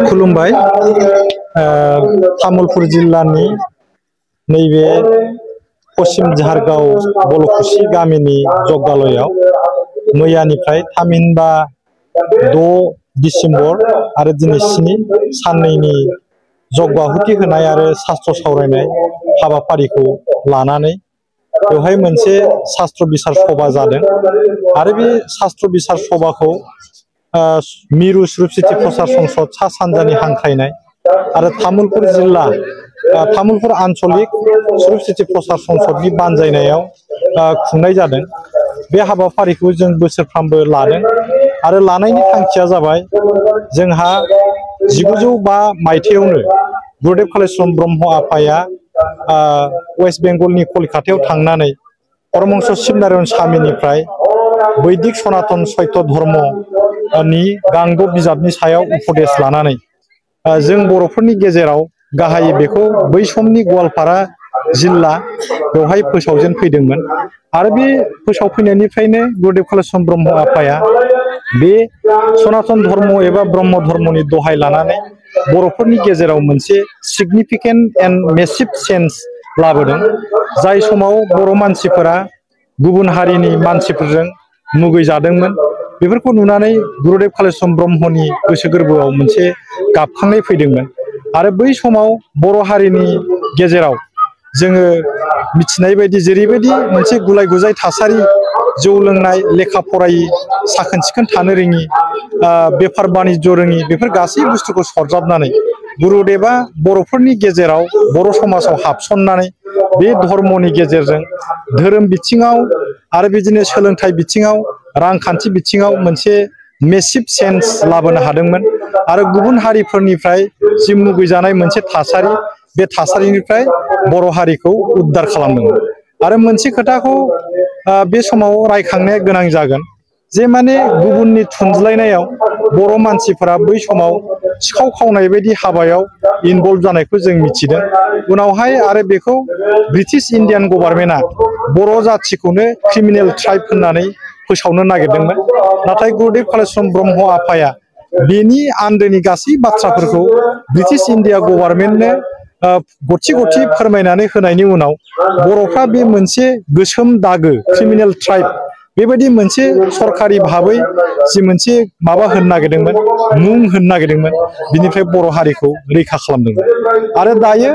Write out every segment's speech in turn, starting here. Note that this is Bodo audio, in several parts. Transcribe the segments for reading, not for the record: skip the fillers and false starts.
खुलुमबाय तामुलपुर जिल्लानि नैबे पश्चिम झारगाव बलकुसि गामिनि जग्गालयाव मैयानिफ्राय थामहिनबा 6 डिसेम्बर आरो दिनै 7 साननैनि जग्गाहुति होनाय आरो शास्त्र सावरायनाय हाबाफारिखौ लानानै बेवहाय मोनसे शास्त्र बिसार सभा जादों आरो बे शास्त्र बिसार सभाखौ मिरु सुरुप सिति प्रसार संसद सा सानजानि हांख्रायनाय आरो तामुलपुर जिल्ला तामुलपुर आंचलिक सुरुप सिति प्रसार संसदनि बानजायनायाव खुंनाय जादों। बे हाबाफारिखौ जों बोसोरफ्रामबो लादों आरो लानायनि थांखिया जाबाय जोंहा 1905 मायथाइयावनो गुरुदेव कालिचरण ब्रह्म आफाया वेस्ट बेंगलनि कलकातायाव थांनानै परमहंस शिवनारायण स्वामीनिफ्राय वैदिक सनातन सत्य धर्मनि गांद' बिजाबनि सायाव उपदेश लानानै जों बर'फोरनि गेजेराव गाहायै बेखौ बै समनि गवालपारा जिल्ला बेवहाय फोसावजेन फैदोंमोन आरो बे फोसावफैनायनिफ्रायनो गुरुदेव कालिचरण ब्रह्म आफाया बे सनातन धर्म एबा ब्रह्म धर्मनि दहाय लानानै बर'फोरनि गेजेराव मोनसे सिगनिफिकेन्ट एन्ड मेसिभ चेन्ज लाबोदों। जाय समाव बर' मानसिफोरा गुबुन हारिनि मानसिफोरजों मुगैजादोंमोन बेफोरखौ नुनानै गुरुदेव कालिचरण ब्रह्मनि गोसो गोरबोआव मोनसे गाबखांनाय फैदोंमोन आरो बै समाव बर' हारिनि गेजेराव जोङो मिथिनाय बायदि जेरैबायदि मोनसे गुलाय गुजाय थासारि जौ लोंनाय लेखा फरायि साखोन सिखोन थानो रोङि बेफार बानिज्य रोङि बेफोर गासै बुस्थुखौ सरजाबनानै गुरुदेवा बर'फोरनि गेजेराव बर' समाजाव हाबसननानै बे धर्मनि गेजेरजों धोरोम बिथिङाव आरो बिदिनो सोलोंथाइ बिथिङाव रांखान्थि बिथिङाव मोनसे मेसिभ चेन्ज लाबोनो हादोंमोन आरो गुबुन हारिफोरनिफ्राय जि मुगैजानाय मोनसे थासारि बे थासारिनिफ्राय बर' हारिखौ उद्धार खालामदोंमोन आरो मोनसे खोथाखौ बे समाव रायखांनाया गोनां जागोन जे माने गुबुननि थुनज्लायनायाव बर' मानसिफोरा बै समाव सिखाव खावनाय बायदि हाबायाव इनभल्भ जानायखौ जों मिथिदों। उनावहाय आरो बेखौ ब्रिटिश इन्डियान गभर्नमेन्टआ बर' जाथिखौनो क्रिमिनेल ट्राइब होननानै फोसावनो नागिरदोंमोन नाथाय गुरुदेव कालिचरण ब्रह्म आफाया बेनि आन्दोनि गासै बाथ्राफोरखौ ब्रिटिश इन्डिया गभर्नमेन्टनो गथि गथि फोरमायनानै होनायनि उनाव बर'फ्रा बे मोनसे गोसोम दागो क्रिमिनेल ट्राइब बेबायदि मोनसे सरकारि भाबै जि मोनसे माबा होनो नागिरदोंमोन मुं होनो नागिरदोंमोन बिनिफ्राय बर' हारिखौ रैखा खालामदोंमोन आरो दायो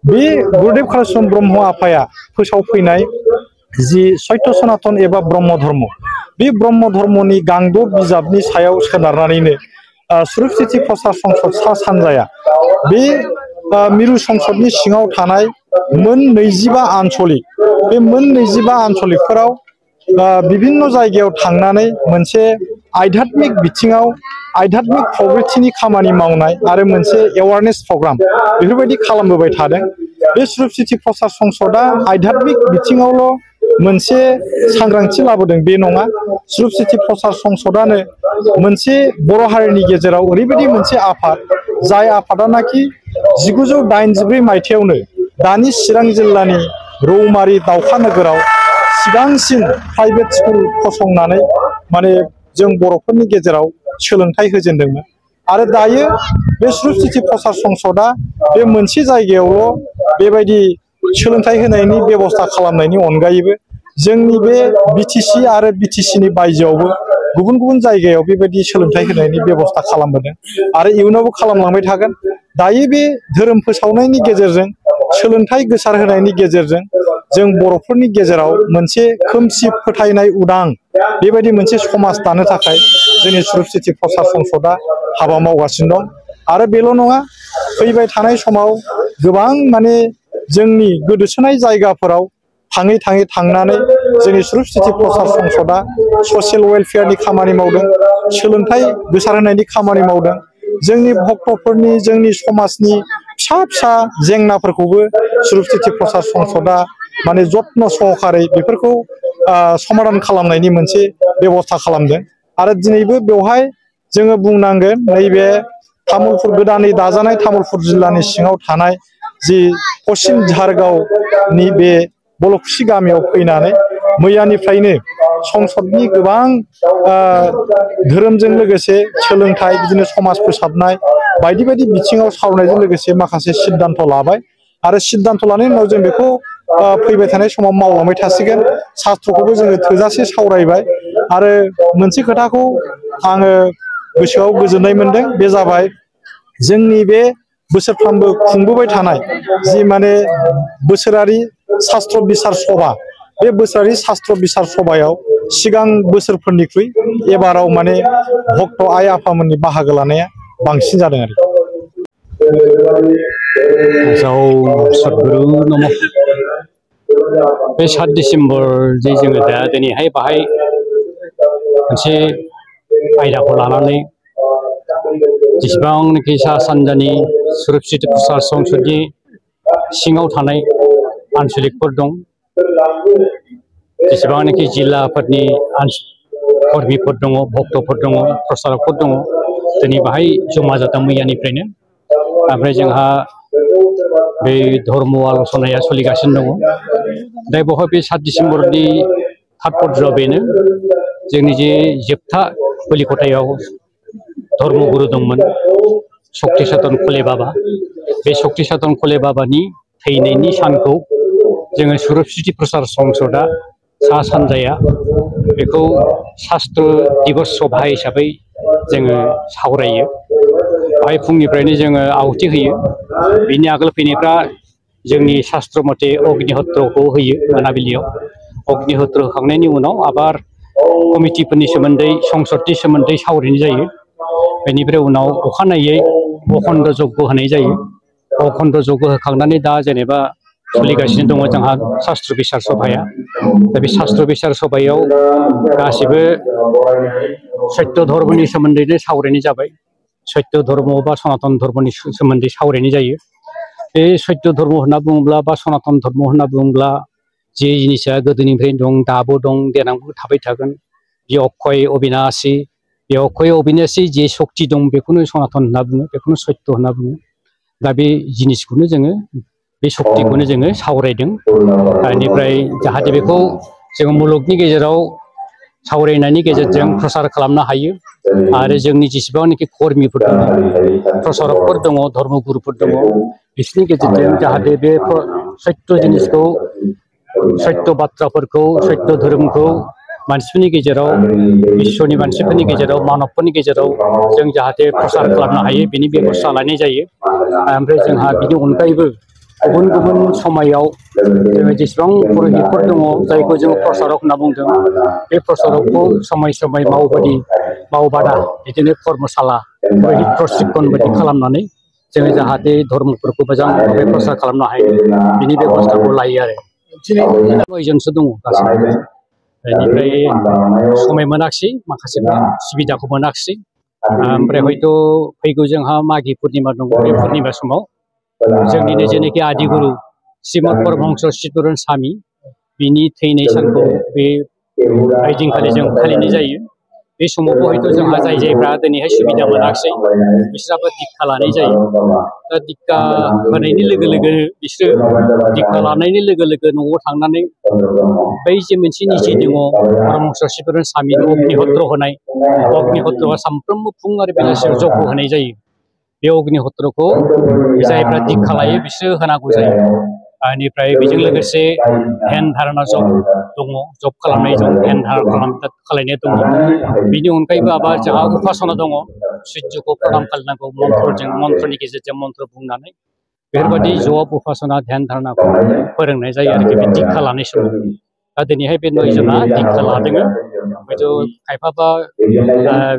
बे गुरुदेव कालिचरण ब्रह्म आफाया फोसावफैनाय जि सत्य सनातन एबा ब्रह्म धर्म बे ब्रह्म धर्मनि गांद' बिजाबनि सायाव सोनारनानैनो सुरुप सिति प्रसार संसद सा सानजाया बे मिरु संसदनि सिङाव थानाय मोन 25 आन्चलिक बे मोन 25 आन्चलिकफोराव विभिन्न जायगायाव थांनानै मोनसे आध्यात्मिक बिथिङाव आध्यात्मिक प्रगतिनि खामानि मावनाय आरो मोनसे एवारनेस प्रग्राम बेफोरबायदि खालामबोबाय थादों। बे सुरुप सिति प्रसार संसदआ आध्यात्मिक बिथिङावल' मोनसे सांग्रांथि लाबोदों बे नङा सुरुप सिति प्रसार संसदआनो मोनसे बर' हारिनि गेजेराव ओरैबायदि मोनसे आफाद जाय आफादानाखि 1984 मायथाइयावनो दानि चिरां जिल्लानि रौमारि दावखा नोगोराव सिगांसिन प्राइभेट स्कुल फसंनानै माने जों बर'फोरनि गेजेराव सोलोंथाइ होजेनदोंमोन आरो दायो बे सुरुप सिति प्रसार संसदआ बे मोनसे जायगायावल' बेबायदि सोलोंथाइ होनायनि बेबस्था खालामनायनि अनगायैबो जोंनि बे बिटिसि आरो बिटिसिनि बायजोआवबो गुबुन गुबुन जायगायाव बेबायदि सोलोंथाइ होनायनि बेबस्था खालामबोदों आरो इयुनावबो खालामलांबाय थागोन। दायो बे धोरोम फोसावनायनि गेजेरजों सोलोंथाइ गोसार होनायनि गेजेरजों जों बर'फोरनि गेजेराव मोनसे खोमसि फोथायनाय उदां बेबायदि मोनसे समाज दानो थाखाय जोंनि सुरुप सिति प्रसार संसदआ हाबा मावगासिनो दं आरो बेल' नङा फैबाय थानाय समाव गोबां माने जोंनि गोदोसोनाय जायगाफोराव थाङै थाङै थांनानै जोंनि सुरुप सिति प्रसार संसदआ ससियेल वेलफेयारनि खामानि मावदों सोलोंथाइ गोसार होनायनि खामानि मावदों जोंनि भक्तफोरनि जोंनि समाजनि फिसा फिसा जेंनाफोरखौबो सुरुप सिति प्रसार संसदआ माने जत्न सहकारै बेफोरखौ समाधान खालामनायनि मोनसे बेबस्था खालामदों आरो दिनैबो बेवहाय जोङो बुंनांगोन नैबे तामुलपुर गोदानै दाजानाय तामुलपुर जिल्लानि सिङाव थानाय जि पश्चिम झारगावनि बे बलकुसि गामियाव फैनानै मैयानिफ्रायनो संसदनि गोबां धोरोमजों लोगोसे सोलोंथाइ बिदिनो समाज फोसाबनाय बायदि बायदि बिथिङाव सावरायनायजों लोगोसे माखासे सिद्धान्त लाबाय आरो सिद्धान्त लानायनि उनाव जों बेखौ फैबाय थानाय समाव मावलांबाय थासिगोन शास्त्रखौबो जोङो थोजासे सावरायबाय आरो मोनसे खोथाखौ आङो गोसोआव गोजोननाय मोनदों बे जाबाय जोंनि बे बोसोरफ्रोमबो खुंबोबाय थानाय जि माने बोसोरारि शास्त्र बिसार सभा बे बोसोरारि शास्त्र बिसार सभायाव सिगां बोसोरफोरनिख्रुइ एबाराव माने भक्त आइ आफामोननि बाहागो लानाया बांसिन जादों आरो सद्गुरु नम बे 7 डिसेम्बर जे जोङो दा दिनैहाय बाहाय मोनसे आयदाखौ लानानै जेसेबांनाखि सा सानजानि सुरक्षित प्रसार संसदनि सिङाव थानाय आन्सलिकफोर दं जेसेबांनाखि जिल्लाफोरनि कर्मिफोर दङ भक्तफोर दङ प्रसारकफोर दङ दिनै बाहाय जमा जादों मैयानिफ्रायनो ओमफ्राय जोंहा बे धर्म आल'सनाया सोलिगासिनो दङ दा बेवहाय बे 7 डिसेम्बरनि तात्पर्यआ बेनो जोंनि जे जोबथा कलिकतायाव धर्मगुरु दंमोन शक्ति सदन खोले बाबा बे शक्ति सदन खोले बाबानि थैनायनि सानखौ जोङो सुरक्षित प्रसार संसदआ सा सानजाया बेखौ शास्त्र दिवस सभा हिसाबै जोङो सावरायो बाहाय फुंनिफ्रायनो जोङो आहुति होयो बिनि आगोल फैनायफ्रा जोंनि शास्त्र मथे अग्निहोत्रखौ होयो मोनाबिलियाव अग्निहोत्र होखांनायनि उनाव आबार कमिटिफोरनि सोमोन्दै संसदनि सोमोन्दै सावरायनाय जायो बेनिफ्राय उनाव अखानायै अखण्ड जग्य होनाय जायो अखण्ड जग्य होखांनानै दा जेनेबा सोलिगासिनो दङ जोंहा शास्त्र बिसार सभाया दा बे शास्त्र बिसार सभायाव गासिबो सत्य धर्मनि सोमोन्दैनो सावरायनाय जाबाय सत्य धर्म बा सनातन धर्मनि सोमोन्दै सावरायनाय जायो बे सत्य धर्म होनना बुङोब्ला बा सनातन धर्म होनना बुङोब्ला जे जिनिसा गोदोनिफ्रायनो दं दाबो दं देनांबो थाबाय थागोन बे अक्षय अबिनाशी बे अक्षय अबिनाशी जे शक्ति दं बेखौनो सनातन होनना बुङो बेखौनो सत्य होनना बुङो दा बे जिनिसखौनो जोङो बे शक्तिखौनो जोङो सावरायदों बेनिफ्राय जाहाथे बेखौ जोङो मुलुगनि गेजेराव सावरायनायनि गेजेरजों प्रसार खालामनो हायो आरो जोंनि जेसेबांनाखि कर्मिफोर दङ प्रसारकफोर दङ धर्मगुरुफोर दङ बिसोरनि गेजेरजों जाहाथे बे सत्य जिनिसखौ सत्य बाथ्राफोरखौ सत्य धोरोमखौ मानसिफोरनि गेजेराव बिश्वनि मानसिफोरनि गेजेराव मानबफोरनि गेजेराव जों जाहाथे प्रसार खालामनो हायो बिनि बेबस्था लानाय जायो ओमफ्राय जोंहा बिनि अनगायैबो गुबुन गुबुन समायाव जोङो जेसेबां पुरहितफोर दङ जायखौ जों प्रसारक होनना बुंदों बे प्रसारकखौ समय समय मावबादा बिदिनो कर्मशाला पुरहित प्रशिक्षण बायदि खालामनानै जोङो जाहाथे धर्मफोरखौ मोजां प्रसार खालामनो हायो बिनि बेबस्थाखौ लायो आरो 9 जनसो दङ गासैबो बेनिफ्राय समय मोनाखिसै माखासेफ्रा सुबिदाखौ मोनाखिसै ओमफ्राय हयथ' फैगौ जोंहा माघी पुर्णिमा दङ बे पुर्णिमा समाव जोंनिनो जेनाखि आदिगुरु श्रीमद परमहंस चित्तरन्जन स्वामी बिनि थैनाय सानखौ बे ओइदिनखालि जों फालिनाय जायो बे समावबो हयथ' जोंहा जायफ्रा दिनैहाय सुबिदा मोनाखिसै बिसोराबो दिक्षा लानाय जायो दा दिक्षा होनायनि लोगो लोगो बिसोरो दिक्षा लानायनि लोगो लोगो न'आव थांनानै बै जे मोनसे निथि दङ परमहंस चित्तरन्जन स्वामीनि अग्निहोत्र होनाय अग्निहोत्रआ सानफ्रोमबो फुं आरो बेलासियाव जग्य होनाय जायो बे अग्निहोत्रखौ जायफ्रा दिक्षा लायो बिसोरो होनांगौ जायो बेनिफ्राय बेजों लोगोसे ध्यान धारणा जप दङ जप खालामनाय दं ध्यान धारणा खालामनाय दङ बिनि अनगायैबो आबार जोंहा उपासना दङ सुर्यखौ प्रणाम खालामनांगौ मन्त्रनि गेजेरजों मन्त्र बुंनानै बेफोरबायदि जप उपासना ध्यान धारणाखौ फोरोंनाय जायो आरोखि बे दिक्षा लानाय समाव दा दिनैहाय बे 9 जना दिक्षा लादों हयथ' खायफाबा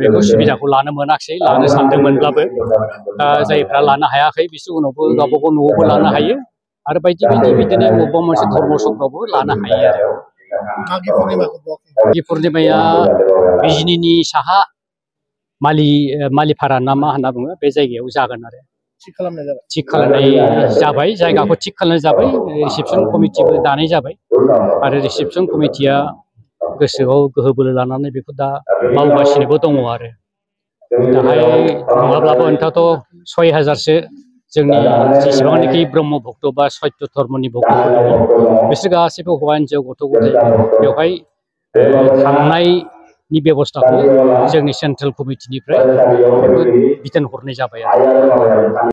बेखौ सुबिदाखौ लानो मोनाखिसै लानो सानदोंमोनब्लाबो जायफ्रा लानो हायाखै बिसोर उनावबो गावबागाव न'आवबो लानो हायो आरो बायदि बायदि बिदिनो बबेबा मोनसे धर्म सभायावबो लानो हायो आरो माघी पुर्णिमाया बिजनीनि साहा मालिपारा ना मा होनना बुङो बे जायगायाव जागोन आरो थिग खालामनाय जाबाय जायगाखौ थिग खालामनाय जाबाय रिसेपसन कमिटिबो दानाय जाबाय आरो रिसेपसन कमिटिया गोसोआव गोहो बोलो लानानै बेखौ दा मावगासिनोबो दङ आरो दाहाय नङाब्लाबो अन्थ'थ' 6000सो जोंनि जेसेबांनाखि ब्रह्म भक्त बा सत्य धर्मनि भक्तफोर दङ बिसोर गासैबो हौवा हिन्जाव गथ' गथाय बेवहाय थांनायनि बेबस्थाखौ जोंनि सेन्ट्रेल कमिटिनिफ्राय बिथोन हरनाय जाबाय आरो